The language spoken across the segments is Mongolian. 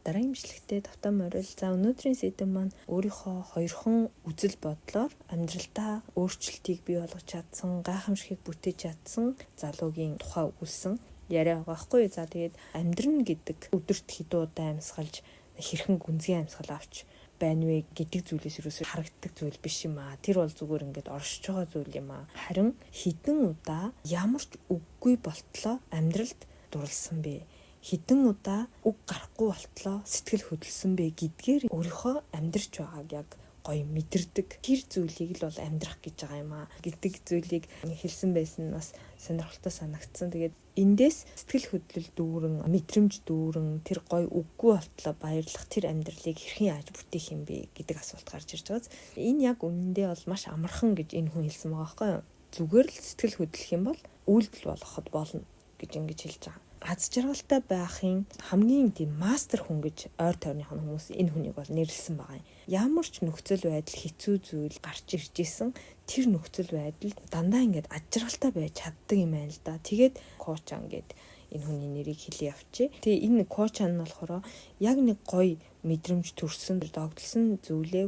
Дараагийн бичлэгтээ тавтаа морил. За, өнөөдрийн сэдэв маань өөрийнхөө хоёрхан үзэл бодлоор амьдралдаа өөрчлөлтийг бий болгож чадсан, гайхамшигыг бүтээж чадсан залуугийн тухай өгүүлсэн яриа байгаа байхгүй юу. За, тэгээд амьдрна гэдэг өдөрт хэдэн удаа амьсгалж, хэрхэн гүнзгий амьсгал авч байна вэ гэдэг зүйлээс юусоо харагддаг зүйл биш юм аа. Тэр бол зүгээр ингээд оршиж байгаа зүйл юм аа. Харин хэдэн удаа ямар ч үггүй болтлоо амьдралд дурлсан бэ? Хэдэн удаа үг гарахгүй болтлоо сэтгэл хөдлөсөн бэ гэдгээр өөрийнхөө амьдарч байгааг яг гоё мэдэрдэг. Тэр зүйлийг л бол амьдрах гэж байгаа юм аа гэдэг зүйлийг хэлсэн байсан нь бас сонирхолтой санагдсан. Тэгээд эндээс сэтгэл хөдлөл дүүрэн, мэдрэмж дүүрэн, тэр гоё үггүй болтлоо баярлах тэр амьдралыг хэрхэн яаж бүтээх юм бэ гэдэг асуулт гарч ирж байгаа. Энэ яг үнэндээ бол маш амархан гэж энэ хүн хэлсэн байгаа байхгүй юу? Зүгээр л сэтгэл хөдлөх юм бол үйлдэл болгоход болно гэж ингэж хэлж байгаа. Аз жаргалтай байхын хамгийн тийм мастер хүн гэж ойр тойрных нь хүмүүс энэ хүнийг бол нэрлэсэн байгаа юм. Ямар ч нөхцөл байдал, хэцүү зүйл гарч ирж исэн, тэр нөхцөл байдал дандаа ингээд аз жаргалтай байж чаддаг юм байна л да. Тэгээд Кочан гээд энэ хүний нэрийг хэлээ явчих. Тэгээ энэ Кочан нь болохоор яг нэг гоё мэдрэмж төрсөн, догдолсон зүйлээ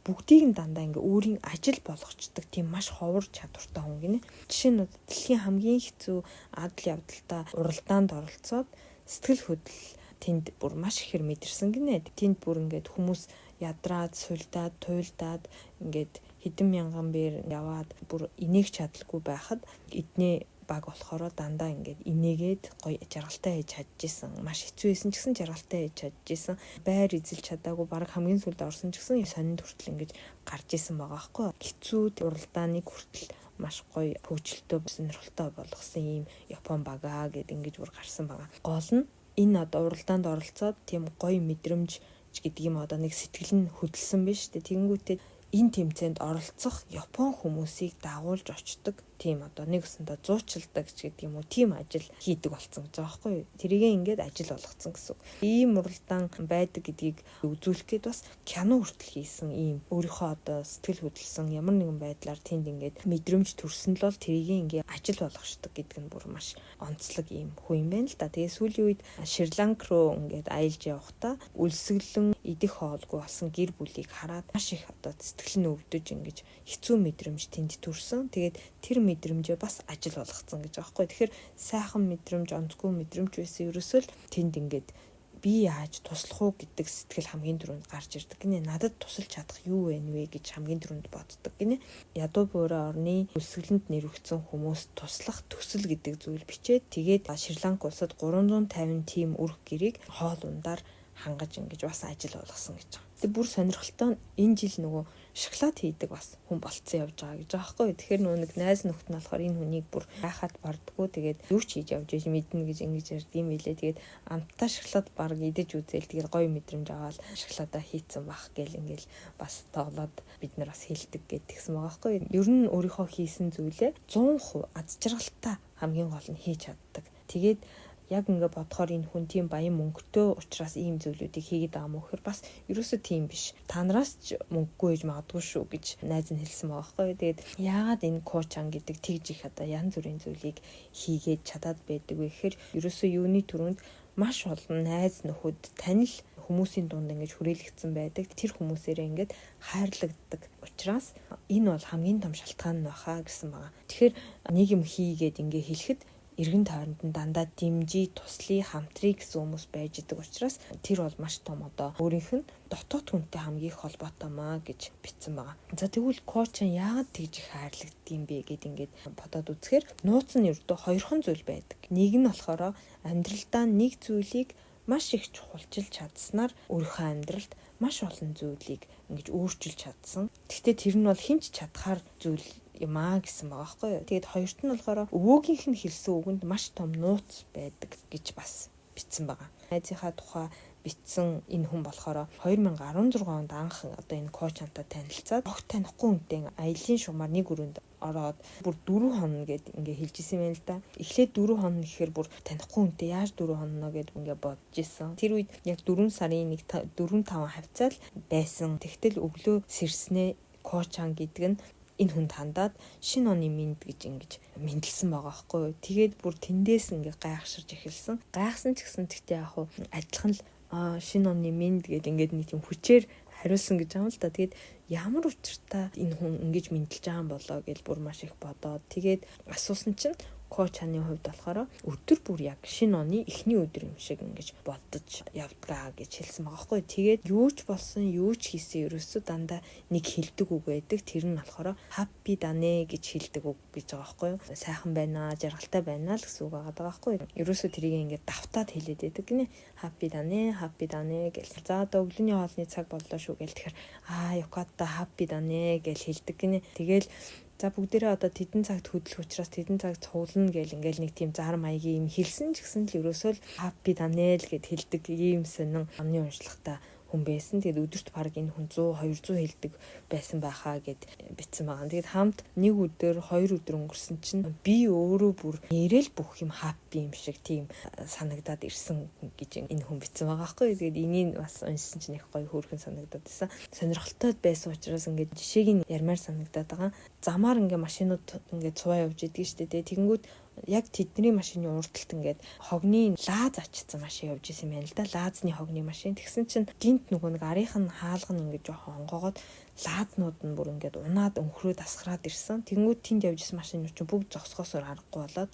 бүгдийг нь дандаа ингээ өөрийн ажил болгочдөг тийм маш ховор чадвартай хүн гинэ. Жишээ нь дэлхийн хамгийн хэцүү адал явдалтай уралдаанд оролцоод сэтгэл хөдлөл тэнд бүр маш ихээр мэдэрсэн гинэ. Тэнд бүр ингээд хүмүүс ядраад, сулдаад, туйлдаад, ингээд хэдэн мянган бээр яваад бүр инээх чадалгүй байхад эдний баг болохоор дандаа ингээд инээгээд гоё жаргалтай хийж чадчихсан. Маш хэцүү байсан ч гэсэн жаргалтай хийж чадчихсан. Байр эзэлж чадаагүй, баг хамгийн сүүлд орсон ч гэсэн сонинд хүртэл ингэж гарч исэн байгаа байхгүй юу. Хэцүү уралдааныг хүртэл маш гоё хөгжилтэй, сонирхолтой болгосон ийм Япон багаа гэд ингэж бүр гарсан байгаа. Гол нь энэ одоо уралдаанд оролцоод тийм гоё мэдрэмж гэдэг юм, одоо нэг сэтгэл нь хөдөлсөн биш үү. Тэгэнгүүтээ энэ тэмцээнд оролцох Япон хүмүүсийг дагуулж очдог, тийм одоо нэг өсөндөө зуучилдаг ч гэдэг юм уу, тийм ажил хийдэг болсон гэж байгаа байхгүй юу. Тэрийг ингээд ажил болгоцсон гэсэн үг. Ийм уралдаан байдаг гэдгийг үзүүлэх гээд бас кино хүртэл хийсэн, ийм өөрийнхөө одоо сэтгэл хөдлөсөн, ямар нэгэн байдлаар тэнд ингээд мэдрэмж төрсөн л бол тэрийг ингээд ажил болгочдөг гэдэг нь бүр маш онцлог ийм хүн юм байна л да. Тэгээ сүүлийн үед Шри-Ланк руу ингээд аялж явахдаа өлсгөлөн идэх хоолгүй болсон гэр бүлийг хараад маш их одоо сэтгэл нь өвдөж, ингэж хэцүү мэдрэмж тэнд төрсөн. Тэгээд тэр мэдрэмжээ бас ажил болгоцсон гэж байгаа байхгүй. Тэгэхээр сайхан мэдрэмж, онцгүй мэдрэмж байсан, ерөөсөө л тэнд ингээд би яаж туслах уу гэдэг сэтгэл хамгийн түрүүнд гарч ирдэг гинэ. Надад тусалж чадах юу вэ вэ гэж хамгийн түрүүнд боддог гинэ. Ядуу буурай орны өлсгөлөнд нэрвэгдсэн хүмүүст туслах төсөл гэдэг зүйл бичээд, тэгээд Шри-Ланк улсад 350 тийм өрх гэрийг хоол ундаар хангаж ингэж бас ажил болгосон гэж байгаа. Тэг бүр сонирхолтой нь энэ жил нөгөө шоколад хийдэг бас хүн болцсон явж байгаа гэж байгаа байхгүй. Тэгэхээр нөгөө нэг найз нөхд нь болохоор энэ хүнийг бүр гайхаад бардггүй. Тэгээд юу ч хийж явж иж мэднэ гэж ингэж ярьд юм билээ. Тэгээд амттай шоколад баг идэж үзээл, тэгээд гоё мэдрэмж аваад шоколадаа хийцэн бах гэл ингээл бас тоглоод бид нар бас хэлдэг гэж тэгсэн байгаа байхгүй. Ер нь өөрийнхөө хийсэн зүйлээ 100% аз жаргалтай, хамгийн гол нь хийж чаддаг. Тэгээд яг ингээ бодохоор энэ хүн тийм баян мөнгөтэй учраас ийм зүйлүүдийг хийгээд байгаа юм уу гэхээр бас ерөөсөө тийм биш. Та нараас ч мөнгөгүй гэж магадгүй шүү гэж найз нь хэлсэн байгаа байхгүй. Тэгээд яагаад энэ Кочан гэдэг тэгж их одоо янз бүрийн зүйлийг хийгээд чадаад байдаг вэ гэхээр ерөөсөө юуны түрүүнд маш олон найз нөхөд, танил хүмүүсийн дунд ингэж хүрээлэгдсэн байдаг. Тэр хүмүүсээрээ ингээд хайрлагддаг учраас энэ бол хамгийн том шалтгаан нь баха гэсэн байгаа. Тэгэхээр нэг юм хийгээд ингээ хэлэхэд эргэн тойронд нь дандаа дэмжиж, туслая, хамтрыг гэсэн хүмүүс байж идэг учраас тэр бол маш том одоо өөрийнх нь дотоод хүнтэй хамгийн их холбоотой маа гэж бичсэн байгаа. За, тэгвэл Кочан яагаад тэгж их хайрлагддаг юм бэ гэд ингээд бодоод үзэхээр нууц нь ердөө хоёрхан зүйл байдаг. Нэг нь болохоор амьдралдаа нэг зүйлийг маш их чухалчилж чадсанаар өөрийнхөө амьдралд маш олон зүйлийг ингэж өөрчилж чадсан. Гэхдээ тэр нь бол хэн ч чадхаар зүйл юм аа гэсэн байгаа байхгүй юу. Тэгээд хоёрт нь болохоор өвөөгийнх нь хэлсэн үгэнд маш том нууц байдаг гэж бас бичсэн байгаа. Найзынхаа тухай бичсэн энэ хүн болохоор 2016 онд анх одоо энэ Кочантай танилцаад, огт танихгүй хүнтэй аялын шугамаар нэг өрөөнд ороод бүр 4 хоног гэд ингээ хэлж исэн юм байна л да. Эхлээд 4 хоног гэхээр бүр танихгүй хүнтэй яаж 4 хоног гэд ингээ бодож исэн. Тэр үед яг 4 сарын 1 4 5 хавцаал байсан. Тэгтэл өглөө сэрснээ Кочан гэдэг нь энэ хүн тандаад шинэ оны мэнд гэж ингэж мэндэлсэн байгаа байхгүй юу. Тэгээд бүр тэндээс ингээ гайхширж эхэлсэн. Гайхсан ч гэсэн тэгтээ яг хуу адилхан л Шинэ оны мэнд гэл ингээд нэг тийм хүчээр хариулсан гэж байгаа юм л да. Тэгээд ямар учиртай энэ хүн ингэж мэндэлж байгаа юм болоо гэж бүр маш их бодоод, тэгээд асуусан чинь Кочаны хувьд болохоор өдөр бүр яг шинэ оны эхний өдөр юм шиг ингэж бодож явдгаа гэж хэлсэн байгаа байхгүй. Тэгээд юу ч болсон, юу ч хийсэн, ерөөсөө дандаа нэг хэлдэг үг байдаг. Тэр нь болохоор "Happy だね" гэж хэлдэг үг гэж байгаа байхгүй юу. Сайхан байна, жаргалтай байна л гэсэн үг байгаа байхгүй юу. Ерөөсөө тэрийг ингээд давтаад хэлээд байдаг гинэ. "Happy だね, happy だね" гэл. За, одоо өглөөний хоолны цаг боллоо шүү гэл. Тэгэхээр "Аа, よかった, happy だね" гэл хэлдэг гинэ. Тэгэл за, бүгдээрээ одоо тэдэн цагт хөдлөх учраас тэдэн цаг цуглана гэл ингээл нэг тийм зар маягийн юм хэлсэн ч гэсэн л ерөөсөө л "Happy だね" л гэд хэлдэг ийм сонин амны уншлагатай хүн байсан. Тэгээд өдөрт баг энэ хүн 100 200 хэлдэг байсан байхаа гэд бичсэн байгаа. Тэгээд хамт нэг өдөр, хоёр өдөр өнгөрсөн чинь би өөрөө бүр нэрэл бүх юм happy юм шиг тийм санагдаад ирсэн гэж энэ хүн бичсэн байгаа байхгүй. Тэгээд энийг бас уншсан чинь их гоё хөөрхөн санагдаад байсан. Сонирхолтой байсан учраас ингээд жишээг нь ярмаар санагдаад байгаа. Замаар ингээд машинууд ингээд цуваа явж идэг шүү дээ. Тэгэнгүүт яг тэдний машины урд талд ингээд хогны лааз ачсан машин явж исэн юм байна л да. Лаазны хогны машин. Тэгсэн чинь гинт нөгөө нэг арийнх нь хаалга нь ингээд жоохон онгоогоод лаазнууд нь бүр ингээд унаад өнхрөөд асгараад ирсэн. Тэнгүүд тэнд явж исэн машинууд чинь бүгд зогсохоосоор аргагүй болоод,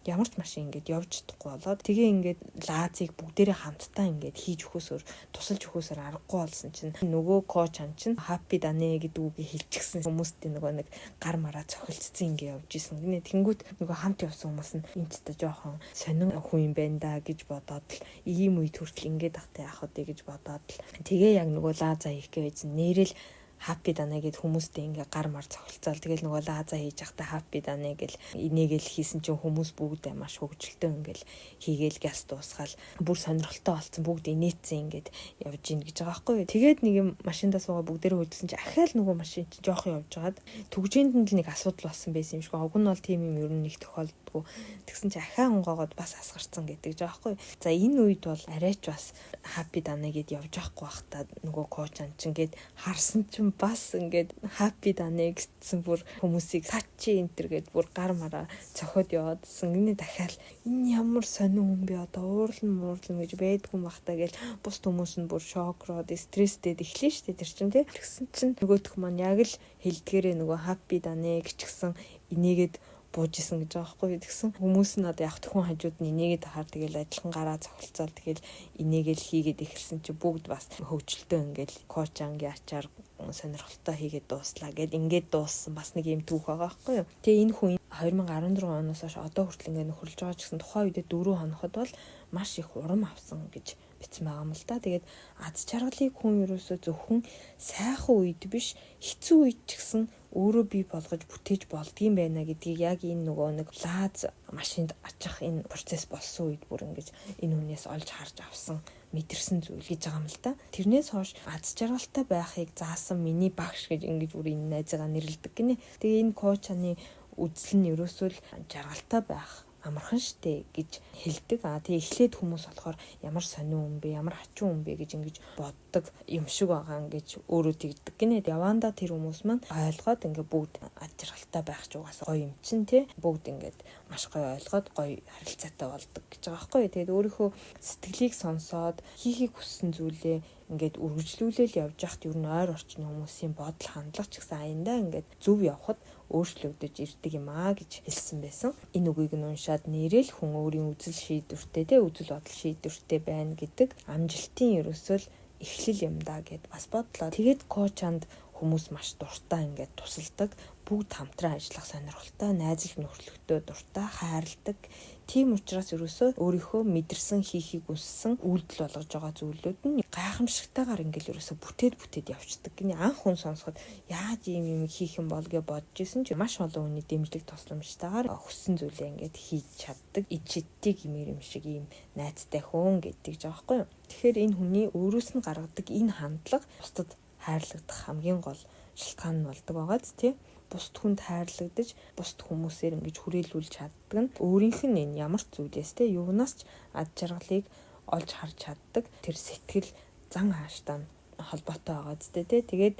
ямар ч машин ингээд явж чадахгүй болоод, тэгээ ингээд лаазыг бүгдээрээ хамтдаа ингээд хийж өгөхөөсөр, тусалж өгөхөөсөр аргагүй болсон чинь нөгөө Кочан чинь "Happy だね" гэдэг үгийг хэлчихсэн, хүмүүстийн нөгөө нэг гар мараа цохилцсон ингээд явж исэн гинэ. Тэнгүүт нөгөө хамт явсан хүмүүс нь энэ ч та жоохон сонин хүн юм байна да гэж бодоод л, ийм үед хүртэл ингээд ахтай яах вэ гэж бодоод л, тэгээ яг нөгөө лаазаа хийх гэж нэрэл "Happy だね" гэд хүмүүстэй ингээ гар мар цохилцоол, тэгэл нөгөө лаазаа хийж явахдаа "Happy だね" гэл инээгээл хийсэн чинь хүмүүс бүгд маш хөгжилтэй ингээл хийгээл гяс дуусгаал бүр сонирхолтой болцсон, бүгд инээцсэн ингээд явж ийн гэж байгаа байхгүй юу. Тэгээд нэг юм машиндаа суугаа бүгдээрээ хөдөлсөн чи ахаал нөгөө машин чинь жоох явж байгаад түгжээнд нь л нэг асуудал болсон байсан юм шиг. Уг нь бол тийм юм ер нь нэг тохиолддгоо. Тэгсэн чи ахаа онгоогоод бас асгарцсан гэдэг жаа байхгүй. За, энэ үед бол арайч бас "Happy だね" гэд явж байхгүй бах та нөгөө Кочан чинь гээд харсан чинь бас ингээд "Happy だね" гэсэн бүр хүмүүсийг сачи энтер гэд бүр гар мараа цохиод яваадсан. Гинэ дахиад энэ ямар сонин хүн бэ, одоо уурлан муурлан гэж байдгүй юм бах та гэл бус хүмүүс нь бүр шокроод стресстэй эхлэн штэ тэр чинь тий. Тэгсэн чинь нөгөөх маань яг л хэлдгээрээ нөгөө "Happy だね" гэчихсэн инээгээд бууж исэн гэж байгаа байхгүй. Тэгсэн хүмүүс нь одоо яг төхөн хажууд нь инээгээд ахаар тэгэл адилхан гараа цогцолцоол, тэгэл инээгээл хийгээд эхэлсэн чи бүгд бас хөгжилтөө ингээл Кочангийн ачаар сонирхолтой хийгээд дууслаа гэд ингээд дууссан бас нэг юм түүх байгаа байхгүй юу. Тэгээ энэ хүн 2016 оноос хойш одоо хүртэл ингээд нөхөрлөж байгаа ч гэсэн тухайн үедээ 4 хоноход бол маш их урам авсан гэж бичсэн байгаа юм л да. Тэгээд аз жаргалыг хүн ерөөсөө зөвхөн сайхан үед биш, хэцүү үед ч гэсэн өөрөө бий болгож бүтээж болдгийм байна гэдгийг яг энэ нөгөө нэг лааз машинд ачих энэ процесс болсон үед бүр ингэж энэ хүнээс олж харж авсан, мэдэрсэн зүйл гэж байгаа юм л да. Тэрнээс хойш аз жаргалтай байхыг заасан миний багш гэж ингэж бүр энэ найзыгаа нэрлэдэг гинэ. Тэгээ энэ Кочаны үзэл нь ерөөсөө л жаргалтай байх амархан штэ гэж хэлдэг. А тэгээ эхлээд хүмүүс болохоор ямар сонин хүн бэ, ямар хачин хүн бэ гэж ингэж боддог юм шиг байгаа гэж өөрөө тэгдэг гинэ. Явандаа тэр хүмүүс маань ойлгоод ингээ бүгд ад жаргалтай байх ч угаасаа гоё юм чинь тий. Бүгд ингээд маш гоё ойлгоод гоё харилцаатай болдог гэж байгаа байхгүй. Тэгээд өөрийнхөө сэтгэлийг сонсоод хийхийг хүссэн зүйлээ ингээд үргэлжлүүлээл явж байхад ер нь ойр орчны хүмүүсийн бодол хандлага ч гэсэн аяндаа ингээд зөв явхад өөрчлөгдөж ирдэг юм аа гэж хэлсэн байсан. Энэ үгийг нь уншаад нэрэл хүн өөрийн үзэл шийдвэртэй те, үзэл бодол шийдвэртэй байна гэдэг амжилтын ерөөсөө л эхлэл юм да гэд бас бодлоо. Тэгээд Кочанд хүмүүс маш дуртай ингээд тусалдаг, бүгд хамтран ажиллах сонирхолтой, найзалж нөхөрлөхтөө дуртай, хайрладаг. Тийм учраас ерөөсөө өөрийнхөө мэдэрсэн, хийхийг хүссэн, үйлдэл болгож байгаа зүйлүүд нь гайхамшигтайгаар ингээл ерөөсөө бүтээд бүтээд явцдаг гинэ. Анх хүн сонсоход яаж ийм юм хийх юм бол гэж бодож исэн чи маш олон хүний дэмжлэг тусламжтайгаар хүссэн зүйлээ ингээд хийж чаддаг. Ид шидтийг имэр юм шиг ийм найзтай хүн гэдэг жаа байхгүй юу. Тэгэхээр энэ хүний өөрөөс нь гаргадаг энэ хандлага бусдад хайрлагдах хамгийн гол шалтгаан нь болдог байгааз тий. Бусд хүнд хайрлагдаж, бусд хүмүүсээр ингэж хүрээлүүлж чаддаг нь өөрийнх нь энэ ямар ч зүйлээс те, юунаас ч ад жаргалыг олж харж чаддаг тэр сэтгэл зан ааштай холбоотой байгаа зү тэ. Тэгээд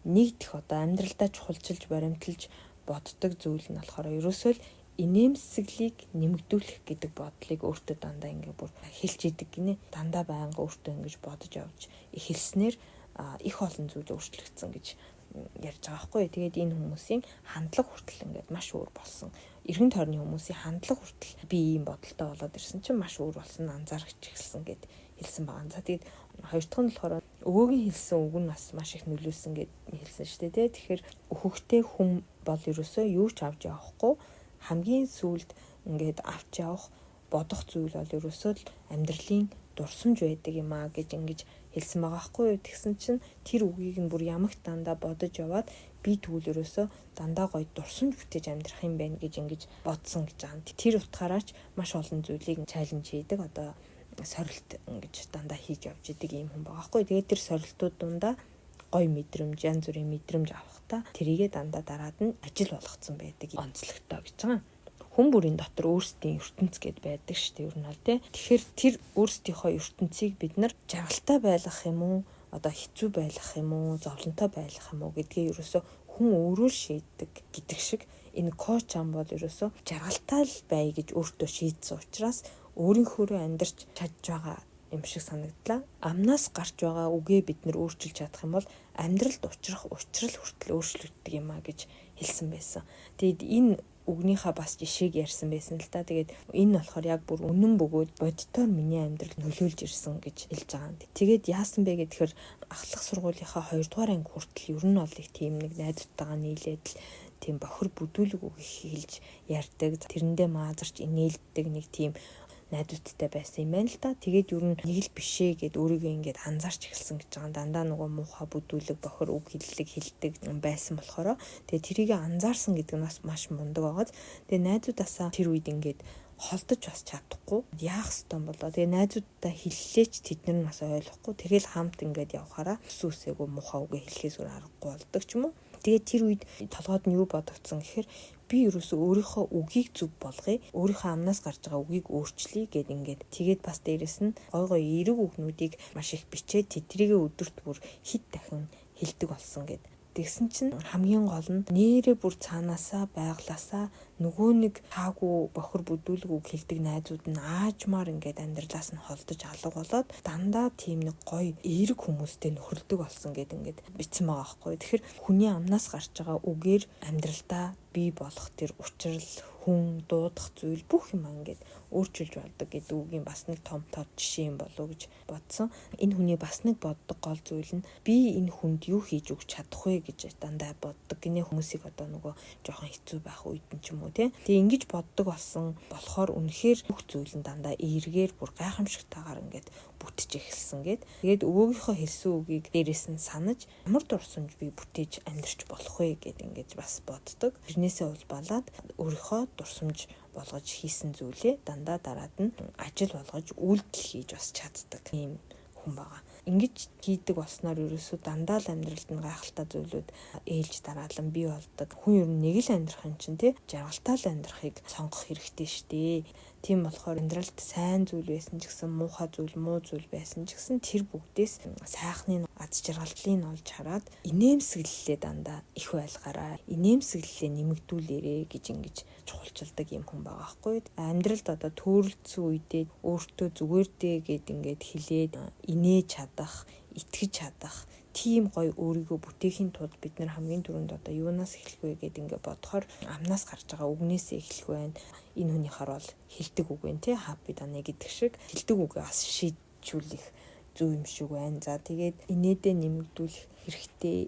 нэгдэх одоо амьдралдаа чухалчилж, баримталж боддог зүйл нь болохоор ерөөсөө л Инээмсэглийг нэмэгдүүлэх гэдэг бодлыг өөртөө дандаа ингээ бүр хэлж идэг гинэ. Дандаа байнга өөртөө ингэж бодож явж эхэлснээр их олон зүйл өөрчлөгдсөн гэж ярьж байгаа байхгүй. Тэгээд энэ хүмүүсийн хандлага хүртэл ингээд маш өөр болсон. Эргэн тойрны хүмүүсийн хандлага хүртэл би ийм бодолтой болоод ирсэн чинь маш өөр болсон, анзаарч эхэлсэн гэд хэлсэн байгаа. За, тэгээд хоёр дахь нь болохоор өвөөгийн хэлсэн үг нь бас маш их нөлөөлсөн гэд хэлсэн шүү дээ. Тэгэхээр өөхөхтэй хүн бол ерөөсөө юу ч авч явахгүй, хамгийн сүүлд ингээд авч явах бодох зүйл бол ерөөсөө л амьдралын дурсамж байдаг юм а гэж ингэж хэлсэн байгаа байхгүй юу. Тэгсэн чинь тэр үгийг нь бүр ямагт дандаа бодож яваад, би тэгвэл ерөөсөө дандаа гоё дурсамж бүтээж амьдрах юм байна гэж ингэж бодсон гэж байгаа. Тэр утгаараач маш олон зүйлийг challenge хийдэг. Одоо сорилт ингэж дандаа хийж явж идэг юм хүн байгаа байхгүй. Тэгээд тэр сорилтууд дундаа гоё мэдрэмж, янз бүрийн мэдрэмж авахдаа тэрийгэ дандаа дараад нь ажил болгоцсон байдаг, онцлогтой гэж байгаа. Хүн бүрийн дотор өөрсдийн ертөнц гэд байдаг шүү дээ, ер нь бол тий. Тэгэхээр тэр өөрсдийнхөө ертөнцийг бид нар жаргалтай байлгах юм уу, одоо хэцүү байлгах юм уу, зовлонтой байлгах юм уу гэдгээ ерөөсөө хүн өөрөө л шийддэг гэдэг шиг, энэ коуч ам бол ерөөсөө жаргалтай л бай гэж өөртөө шийдсэн учраас өөрийнхөөрөө амьдарч чадж байгаа юм шиг санагдлаа. Амнаас гарч байгаа үгээ бид нэр өөрчилж чадах юм бол амьдралд учрах учрал хүртэл өөрчлөгддөг юм а гэж хэлсэн байсан. Тэгээд энэ үгнийхээ бас жишээг ярьсан байсан л та. Тэгээд энэ болохоор яг бүр үнэн бөгөөд бодитоор миний амьдрал нөлөөлж ирсэн гэж хэлж байгаа. Тэгээд яасан бэ гэхээр ахлах сургуулийнхаа 2 дугаар анги хүртэл ер нь бол их тийм нэг найзуудтайгаа нийлээд л тийм бохир бүдүүлэг үг хэлж ярьдаг. Тэрэндээ маазарч инээлдэг нэг тийм найзуудтай байсан юм байна л та. Тэгээд ер нь нэг л бишээ гэд өөрийгөө ингээд анзаарч эхэлсэн гэж байгаа. Дандаа нөгөө муухай бүдүүлэг, бохир үг хэллэг хэлдэг байсан болохоор тэгээд тэрийг анзаарсан гэдэг нь бас маш мундаг байгааз. Тэгээд найзуудаасаа тэр үед ингээд холдож бас чадахгүй, яах ёстой болоо. Тэгээ найзуудтай хэллээч тэд нар нь бас ойлгохгүй. Тэгэл хамт ингээд явхаараа сүсээгүй муухай үгээ хэлэхээс өөр аргагүй болдог ч юм уу. Тэгээд тэр үед толгойд нь юу бодогдсон гэхээр би ерөөсөө өөрийнхөө үгийг зөв болгоё. Өөрийнхөө амнаас гарч байгаа үгийг өөрчлөе гэд ингээд тэгээд бас дээрэс нь гой гой эерэг үгнүүдийг маш их бичээд тэдрийгээ өдөрт бүр хэд дахин хэлдэг болсон гэд. Тэгсэн чинь хамгийн гол нь нэрээ бүр цаанаасаа байглаасаа нөгөө нэг таагүй бохир бүдүүлэг үг хэлдэг найзууд нь аажмаар ингээд амьдралаас нь холдож алга болоод дандаа тийм нэг гоё эерэг хүмүүстэй нөхөрлөдөг болсон гэд ингээд бичсэн байгаа байхгүй. Тэгэхээр хүний амнаас гарч байгаа үгээр амьдралдаа бий болох тэр учрал, хүн, дуудах зүйл бүх юм ингээд өөрчилж болдог гэдэг үгийн бас нэг том тод жишээ юм болов уу гэж бодсон. Энэ хүний бас нэг боддог гол зүйл нь би энэ хүнд юу хийж өгч чадах вэ гэж дандаа боддог. Гинэ хүмүүсийг одоо нөгөө жоохон хэцүү байх үед нь ч юм уу тий. Тэгээ ингэж боддог болсон болохоор үнэхээр бүх зүйл нь дандаа эргээр бүр гайхамшигтайгаар ингээд бүтэж эхэлсэн гэд. Тэгээд өвөөгийнхөө хэлсэн үгийг дээрээс нь санаж ямар дурсамж би бүтээж амьдрч болох вэ гэд ингэж бас боддог. Тэрнээсээ улбалаад өөрийнхөө дурсамж болгож хийсэн зүйлээ дандаа дараад нь ажил болгож үйлдэл хийж бас чаддаг ийм хүн байгаа. Ингэж хийдэг болсноор ерөөсөө дандаа л амьдралд нь гайхалтай зүйлүүд ээлж дараалан бий болдог. Хүн ер нь нэг л амьдрах юм чинь тий, жаргалтай л амьдрахыг сонгох хэрэгтэй штэ. Тийм болохоор амьдралд сайн зүйл байсан ч гэсэн, муухай зүйл, муу зүйл байсан ч гэсэн тэр бүгдээс сайхныг, аз жаргалыг олж хараад инээмсэглэлээ дандаа их байлгаарай. Инээмсэглэлээ нэмэгдүүлээрэ гэж ингэж чухалчилдаг юм хүн байгаа хгүй. Амьдралд одоо төөрөлдсөн үедээ өөртөө зүгээр дээ гэд ингээд хэлээд инээж чадах, итгэж чадах тийм гоё өөрийгөө бүтээхийн тулд бид нар хамгийн түрүүнд одоо юунаас эхлэх вэ гэд ингээ бодохоор амнаас гарч байгаа үгнээсээ эхлэх байна. Энэ хүнийхэр бол хэлдэг үг байна тий, happy даны гэдэг шиг хэлдэг үгээ бас шийдвэрлэх зөв юм шиг байна. За, тэгээд инээдээ нэмэгдүүлэх хэрэгтэй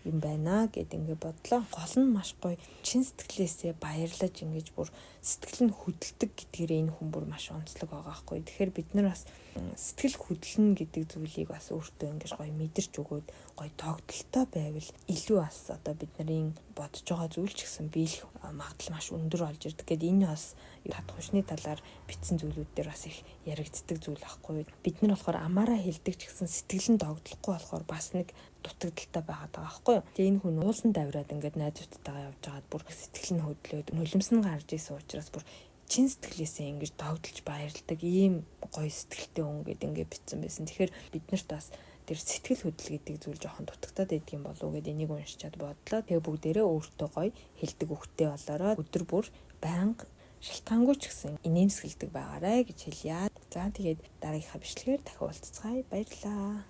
юм байна гэд ингээ бодлоо. Гол нь маш гоё чин сэтгэлээсээ баярлаж ингэж бүр сэтгэл нь хөдөлдөг гэдгээрээ энэ хүн бүр маш онцлог байгаа байхгүй. Тэгэхээр бид нар бас сэтгэл хөдлөнө гэдэг зүйлийг бас өөртөө ингэж гоё мэдэрч өгөөд гоё тогтолтой байвал илүү бас одоо бидний бодож байгаа зүйл ч гэсэн биелэх магадлал маш өндөр болж ирдэг. Гэт энэ бас татхушны талаар бичсэн зүйлүүд дээр бас их яригддаг зүйл ахгүй. Бид нар болохоор амаараа хэлдэг ч гэсэн сэтгэл нь догдлохгүй болохоор бас нэг дутагдaltaй байгаад байгаа байхгүй юу. Тэгээ энэ хүн уулан давраад ингээд найзуудтайгаа явж байгаад бүр сэтгэл нь хөдлөөд нулимс нь гарч исэн учраас бүр чин сэтгэлээсээ ингэж догдолж баярладаг ийм гоё сэтгэлтэй хүн гэд ингээд бичсэн байсан. Тэгэхээр бид нарт бас тэр сэтгэл хөдлөл гэдэг зүйл жоохон дутагдаад байдаг юм болов уу гэд энийг уншичаад бодлоо. Тэгээ бүгдээрээ өөртөө гоё хэлдэг үгтэй болоорой. Өдөр бүр байнга Шалтгаангүй ч гэсэн инээмсэглэдэг байгаарай гэж хэлье. За, тэгээд дараагийнхаа бичлэгээр дахин уулзацгаая. Баярлалаа.